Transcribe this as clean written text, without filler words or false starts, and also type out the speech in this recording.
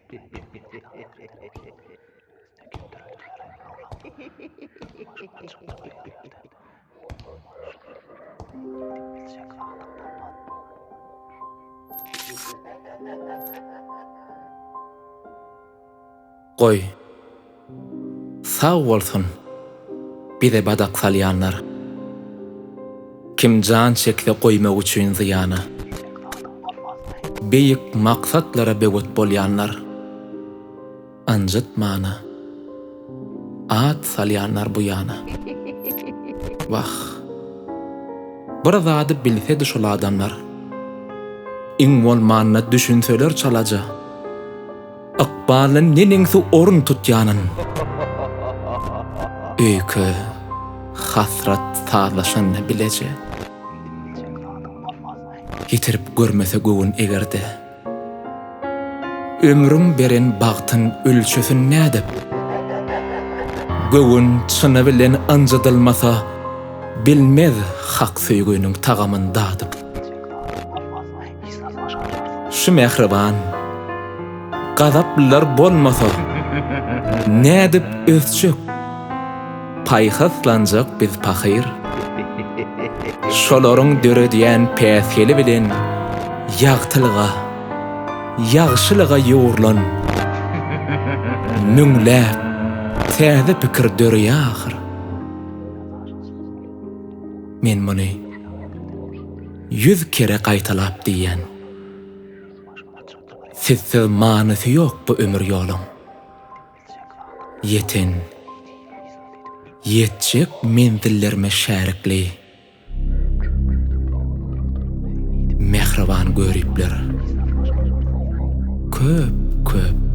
Goý, sag bolsun bize badak salýanlar. Kim jan çekse goýmak üçin zyýana. Beýik maksatlara böwet bolýanlar. Ynjytmana at salýanlar bu ýana. Wah, bir zady bilsedi şol adamlar. Iň bolmanda düşünseler çalaja. Ykbalda neneňsi orun tutýanyn. Öýke, hasrat sazlaşanda bileje. Ýitirip görmese göwün eger-de. Ömrüň beren bagtyn ölçesin nädip? Göwün çyny bilen ynjydylmasa, Bilmez hak söýgüniň tagamyn dadyp. Şu mähriban gazaplylar bolmasa, Nädip ösjek, paýhaslanjak biz pahyr? Şolaryň döredýän päsgeli bilen ýagtylyga, ýagşylyga ýugrulan müňläp täze pikir döreýär ahyr. Men muny ýüz kere gaýtalap diýýän. Sizsiz manysy ýok bu ömür ýoluň. Ýeten, ýetjek menzillerime şärikli mähriban göripler. Köp, köp.